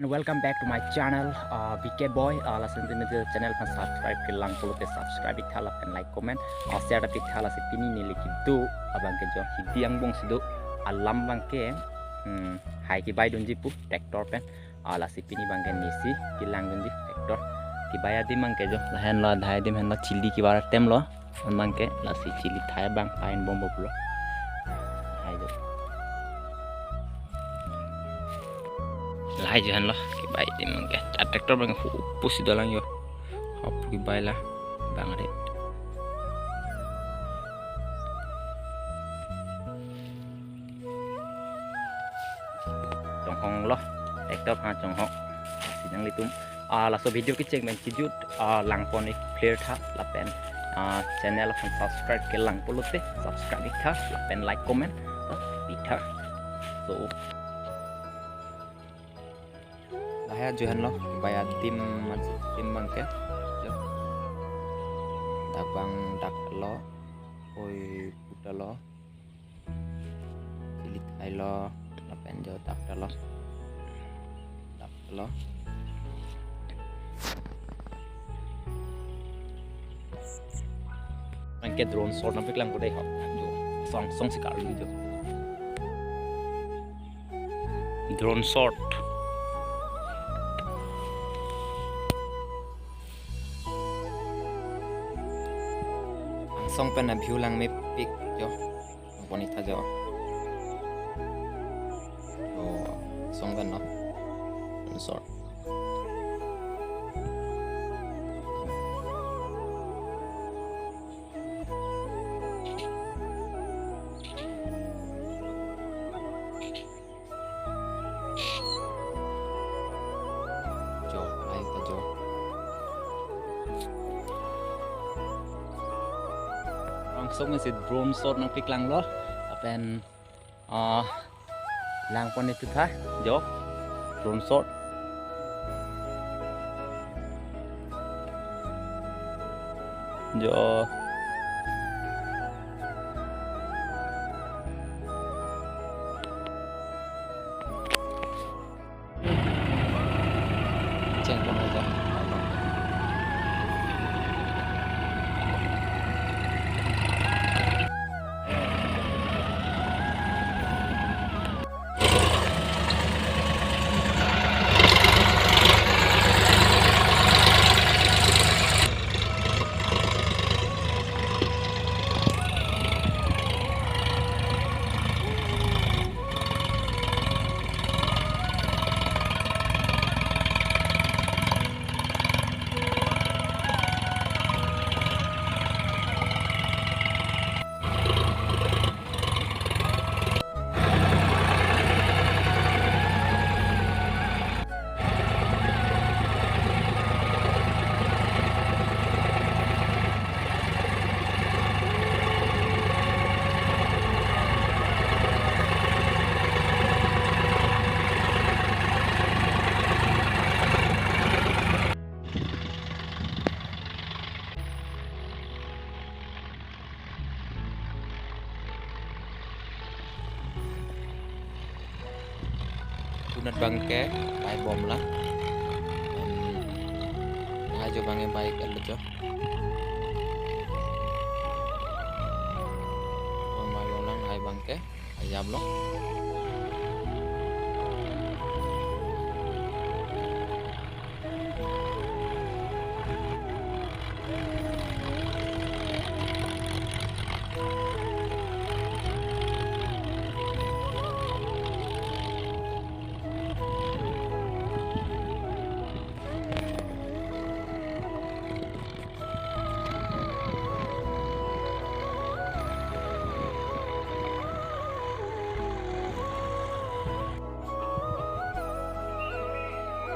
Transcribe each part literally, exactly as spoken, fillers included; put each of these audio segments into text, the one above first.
Welcome back to my channel, uh, B K Boy. Uh, lasi pini channel aphan subscribe kelang pulote subscribe iktha lapen like comment, uh, share ta iktha. Lasi pini neli kedo abang ke jo hidi angbong si do alam abang ke, hmm, hai kebai dunji pu tractor pen. Uh, lasi pini abang ke nesi kelang dunji tractor kebai adim abang ke jo lahenlo, lahai adim henlo chili kebar atemlo. Abang ke lasi chili thai abang pain bom bom lo. Lahai jo. Lahai jo henlo kebai adim abang ke. A tractor abang ke hu pusi dolang jo. Hapu kebai la abang ret. Chonghong lo, tractor aphan chonghong. Si nanglitum, ah, laso video kecheng pen kejut, ah, langpon ik clear tha, lapen, ah, channel aphan subscribe kelang pulote subscribe iktha, lapen like comment, ah, iktha. So, lahai jo henlo, kebai adim, adim abang ke, jo. Dak abang dak lo, oi puta lo. Chili thai lo, lapen jo dak ta lo. Dak ta lo. Abang ke drone shot nangpeklang ko dei ho. Jo, song, song si kar jo. Drone shot. Song pen a view langmepik jo. Pon iktha jo. Oh, song pen lo. Song shot. Jo, lahai ta jo. Langsung si drone shot nangpeklang lo. Lapen, ah, langpon iktha jo. Drone shot. Jo. Cheng pon aja. Punat abang ke bai bom la. Em, lahai jo abang ke bai ke lo jo. Bom bai bom lang lahai abang ke. Ayam lo.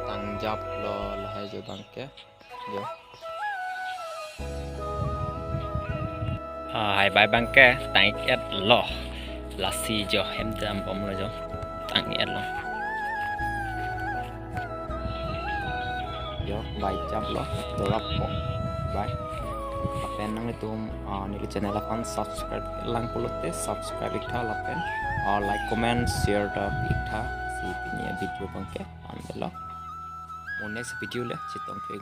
Tangjap lo lahai jo abang ke. Jo. Ah, hai bai abang ke tang-ik-et lo. Lasi jo hem dam bom lo jo. Tang-ik-et lo. Jo, bai jap lo, dolap po. Bai. Lapen nanglitum, ah, neli channel aphan subscribe lang pulote subscribe iktha lapen, ah, like, comment, share ta iktha. Si pini a video abang ke an lo. Next video le chetong thek.